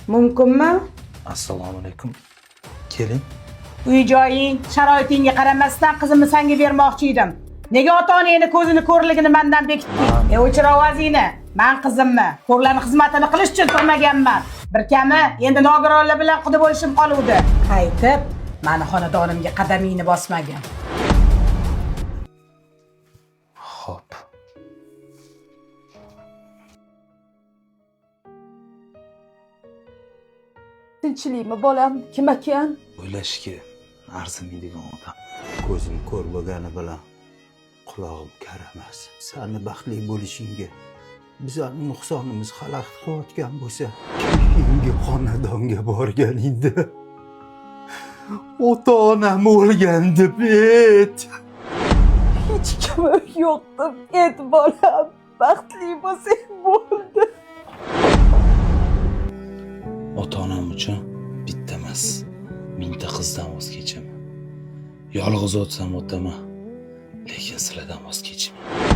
Mumkinmi? Assalomu alaykum. Keling. Uy joying, sharoitingga qaramasdan qizimni senga bermoqchi edim. Nega ota-onangni ko'zini ko'rligini mendan bekitding? E, o'chir ovozingni. Man qizimni ko'rlarni xizmatini qilish uchun tug'maganman. Bir kami endi nogironlar bilan quda bo'lishim qoluvdi. Qaytib mani xonadonimga qadamingni bosmagin. Xo'p. Tinchlikmi bolam? Kim ekan? O'ylashga arzimaydigan odam. Ko'zim ko'r bo'lgani bilan qulog'im kar emas. Sani baxtli bo'lishingga bizani nuqsonimiz xalaqit qilayotgan bo'lsa, keyingi xonadonga borganingda ota onam o'lgan deb ayt. Hech kimi yo'q deb et bolam. Baxtli bo'lsang bo'ldi. Ota-onam uchun bitta emas, mingta qizdan voz kechaman. Yolg'iz o'tsam o'taman, lekin sizlardan voz kechmayman.